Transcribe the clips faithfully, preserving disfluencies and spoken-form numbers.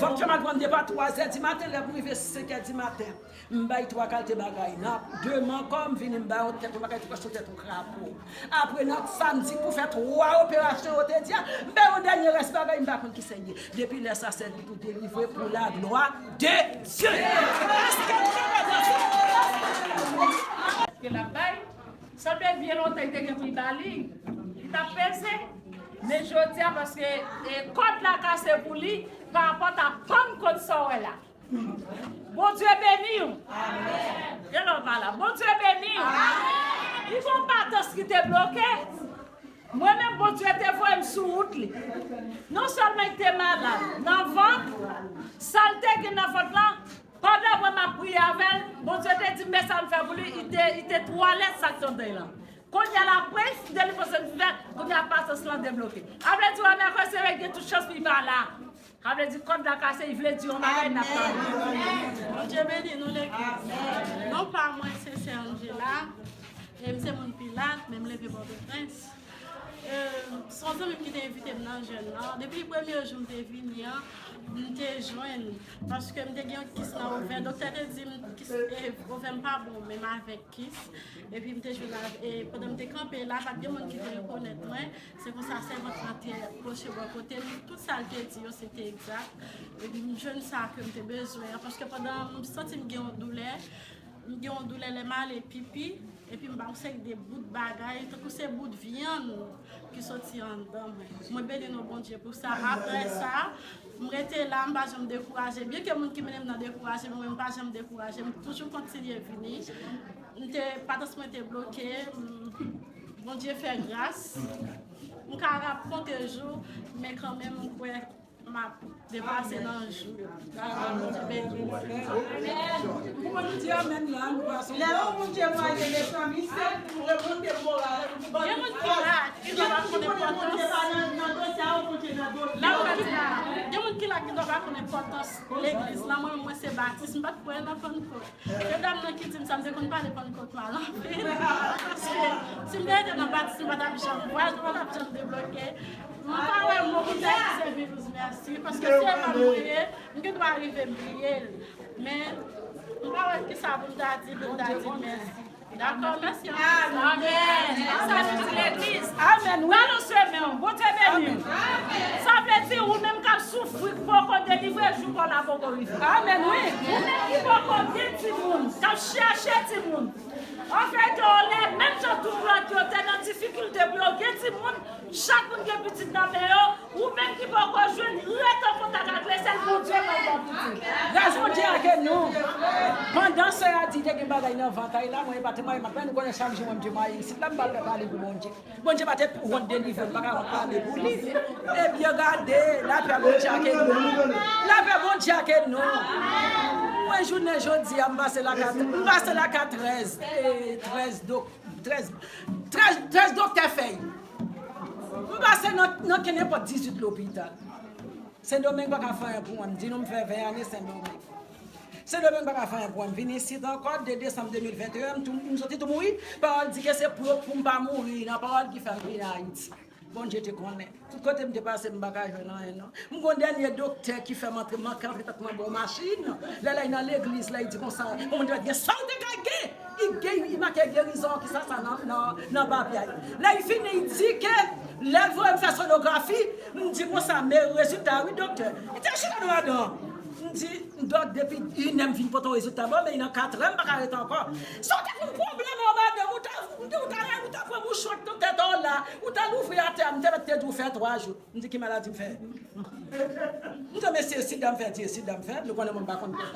Fòk m al pran depa twazè di maten, lè m rive senkè di maten. M bay twa kalite bagay. Nan demen ankò, m vini, m bay yon tèt, yon bagay ki pwès yon tèt yon krapo. Apre, nan samdi, pou fè twa operasyon yo te di a, m bay yon dènye rès bagay, m pa konn ki sa l ye. Depi lè sa, sèvi pou delivre, pou la glwa de Dye. Èske nou kapab danse? Ke l ap bay, sanble byen lontan li te gen pou li ba li, li t ap peze. Men jodi a, paske, e, kòd la kase pou li, pa rapò a pann kòd sa w wè la. Bondye beni w. Amèn. Gen lè w pa la. Bondye beni w. Amèn. Li gon patans ki te bloke. Mwen menm, Bondye te voye m sou wout li. Non sèlman li te malad nan vant, sa l te gen nan vant lan, pandan mwen m ap priye avè l, Bondye te di m men sa m fè pou li, li te, li te twò alèz sa k t anndan l lan. Kounye a la, prens delivrans lan fè, kounye a patans lan debloke. A vle di, wè, mèkredi, se gen tout chans pou li pa la. Sa vle di kòd la kase, li vle di yon bagay, n ap tande. Bondye beni nou legliz. Non pa mwen se Sè Angela, e m se moun Pilat, men m leve Pòtoprens. E, se yon zanmi m ki te envite m nan jèn nan. Depi premye jou m te vini an, m te jwenn, paske m te gen yon kis nan ovè. Doktè te di m kis, e, ovè m pa bon, menm avèk kis. Epi m te jwenn avè, e, pandan m te kanpe la, pa t gen moun ki te rekonèt mwen. Se konsa sèvant lan te pwoche bò kote m. Tout sa l te di yo, se te egzak. Epi m jwenn sa ke m te bezwen an, paske pandan m santi m gen yon doulè, m gen yon doulè lè m ale pipi, epi m ba yon seri de bout bagay, tankou se bout vyann ki soti anndan mwen. Mwen beni non Bondye pou sa. Apre sa, m rete la, m pa janm dekouraje. Byenke moun ki mennen m nan dekouraje, men mwen m pa janm dekouraje. M toujou kontinye vini. M te, patans mwen te bloke. M, Bondye fè gras. M ka rakonte jou, men kanmenm m kwè m ap depase nan jou. Bondye beni. Pou nou di amèn la, nou pa sonje. Lè yon moun te mwaye, mezanmi, se pou remonte moral, pou ban nou kouwaj. Gen moun ki la ki dwa pa konn enpòtans. Gen moun ki la ki dwa pa konn enpòtans legliz la. Mwen, mwen se batis, m pa t kwè nan Pannkòt. Se dam nan ki di m sa, m te konn pale Pannkòt mal anpil. Paske si m te rete nan batis, m pa t ap janm, vwayaj mwen pa t ap janm debloke. M pa wè mo pou m ta di se Vilous mèsi, paske si e pa m mwen ye, m gen dwa rive m bliye l. Men, m pa wè kisa pou m ta di, pou m ta di mèsi. Dakò, mèsi anpil. Amèn. Sa nou di legliz. Amèn, wi. Balanse men w. Bondye beni w. Sa vle di, ou menm k ap soufri, k poko delivre, jou pa w la poko rive. Amèn, wi. Ou menm ki poko gen timoun, k ap chache timoun. Anfèt, yo, lè menm jan tout lòt yo te nan difikilte pou yo gen timoun, chak moun gen pitit nan men yo, ou menm ki poko jwenn, ret an kontak ak Lesyèl, Bondye pral ba w pitit. Gras Bondye ak nou. Pandan sè a di te gen bagay nan vant a l la, mwen pa te mwaye, m ap nou konnen chak jou mwen m te mwaye isit la, m pa t pale pou Bondye. Bondye pa te wont delivre m, m pa ka wont pale pou li. Ebyen gade, lapè Bondye ak nou. Lapè Bondye ak nou. Mwen jounen jodi a, m pase la ka, m pase la ka trèz, e, trèz dok-, trèz, trèz, trèz doktè fèy. M pase nan, nan kenenpòt dizuit lopital. Sendomeng pa ka fè anyen pou mwen. M di nou m fè ven ane Sendomeng. Sendomeng pa ka fè anyen pou mwen. M vin isit ankò de desanm de mil venteyen, m tou, m soti tou mouri. Pawòl di ke se pou, pou m pa mouri nan pawòl ki fè m vin Ayiti. Bondye te konnen. Tout kote m te pase, m pa ka jwenn anyen non. M gon dènye doktè ki fè m antre, manke antre tankou m anba yon machin. Lè l al nan legliz la, li di konsa, yon moun te gen sa w te ka gen. Li gen, li make gerizon, kisa sa nan, nan, nan papye a. Lè li fini, li di ke lè l voye m fè sonografi, m di konsa, men rezilta wi, doktè. Li te chita nan madan. M di, dòk, depi inè m vin pote yon rezilta ba w, men nan katrè m pa ka rete ankò. Sa w te konn pwoblèm an madanm, ou ta, ou ta, ou ta, ou ta pran mouchwa k nan tèt ou la, ou ta louvri atè a, m te mèt te di w fè twa jou. M di, ki maladi m fè? M di, men se sida m fè, di sida m fè, nou konnen mwen m pa konn kòt.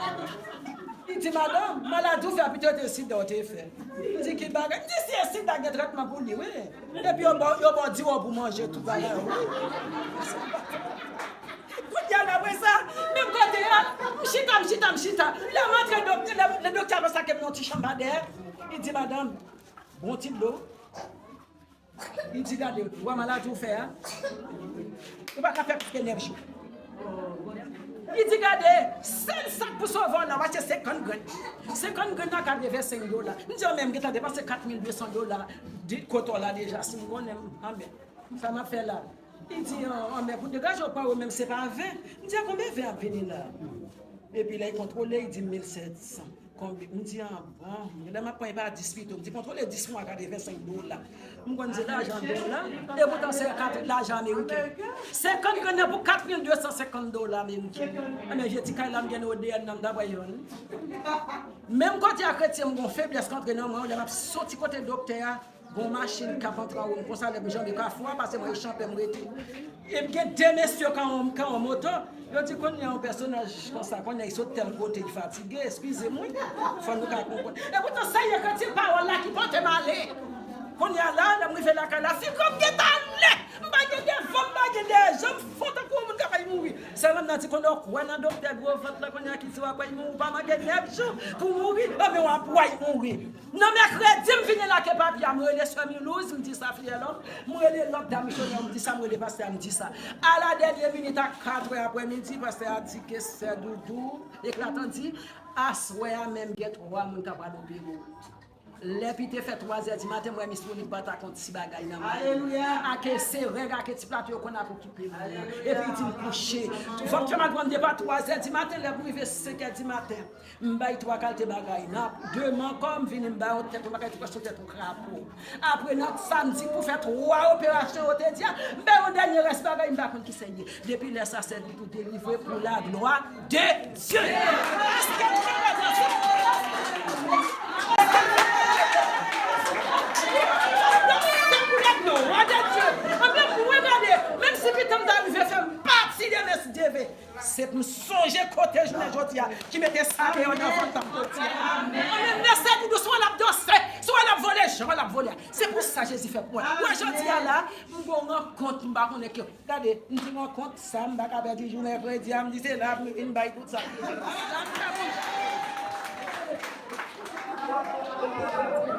Li di, madanm, maladi w fè a pito te sida w te fè. M di, ki bagay? M di, se sida gen trètman pou li, wi. Epi yo ba w, yo ba w diwòb pou manje, tout bagay, wi. Kounye a, apre sa, menm kote a, m chita, m chita, m chita. Lè m antre, doktè, lè, lè doktè a konstake m nan ti chanm pa dèyè, li di, madanm, bon ti dlo. Li di, gade, ou wè maladi w fè a? Ou pa ka fè plis ke nèf jou. Li di, gade, sèl sa k pou sove w la, w achte senkant grenn. Senkant grenn nan katrevensenk dola. M di, an, men m gentan depanse kat mil de san dola de kote w la deja, si m konnen, anben, sa m ap fè la? Li di, an, an, men pou degaje w pa wè menm se pa ven. M di, a konbyen ven ap vini la? Epi lè l kontwole, li di m mil sèt san. Konbyen? M di, an bon. Lè m ap pran, e pa dis pito. M di, kontwole dis mwa, katrevensenk dola. M konn se lajan dola. E poutan se kat, lajan ameriken. Senkant grenn nan pou kat mil de san senkant dola ameriken. Ebyen, je di kay la m gen O D N nan, m ta pran yon. Menm kote a kretyen, m gon feblès k antre nan mwen, lè m ap soti kote doktè a, gon machin k ap antre anwo m konsa, lè m janbe kafou a, pase mwen e chanpè m rete. E m gen de mesye k an, k an moto, yo di kounye a yon pèsonaj konsa, kounye a li sot tèl kote, li fatige, eskize m wi. Fò nou ka konprann. E poutan sa ye kretyen, pawòl la ki pote m ale. Kounye a la, lè m rive lakay la, figi m gentan ale. M pa gen devan, m pa gen dèyè, jan m fò tankou yon moun k ap fayi mouri. Sè m nan di kounye a w kwè nan doktè gwo vant la, kounye a ki di w ap fayi mouri, w pa manke nèf jou pou mouri, anben w ap fayi mouri. Nan mèkredi, m vini la ke papye a, m rele sè Milouz, m di sa fiyèl, m rele lòt dam misyonè, m di sa, m rele pastè a, m di sa. A la dènye minit, a katrè aprèmidi, pastè a di ke sè Doudou, Eklatan di, aswè a menm gen twa moun k ap pral opere w. Lè pite fè twazè di maten, m wè Miss Monique Bata kon ti bagay nan men. Alelouya. Ake se règ, ake ti plato yo konn ap okipe m. Alelouya. Epi di m kouche. Fòk ke m al pran depa twazè di maten, lè m rive senkè di maten. M bay twa kalte bagay. Nan demen kò m vini, m bay yon tèt, yon bagay tou pwès yon tèt yon krapo. Apre nan samdi pou fè twa operasyon yo te di a, m bay yon dènye rès bagay, m pa konn ki sa l ye. Depi lè sa, sèvi pou delivre pou la glwa de Dye. Èske nou ka leve ansanm? Anbyen, mwen gade, menm si pitit m ta rive fè m pati de mesi deve, se pou m sonje kote jounen jodi a ki mete sa deyò nan vant m jodi a. Anbyen, lè sè Doudou sou l ap danse, sou l ap vole, jan l ap vole a. Se pou sa Jezi fè pou mwen. Mwen jodi a la, m gon rankont, m pa konnen ke Gade, m di rankont sa, m pa ka pèdi jounen kredi a, m di se la pou m vin bay tout sa. Sa m fè pou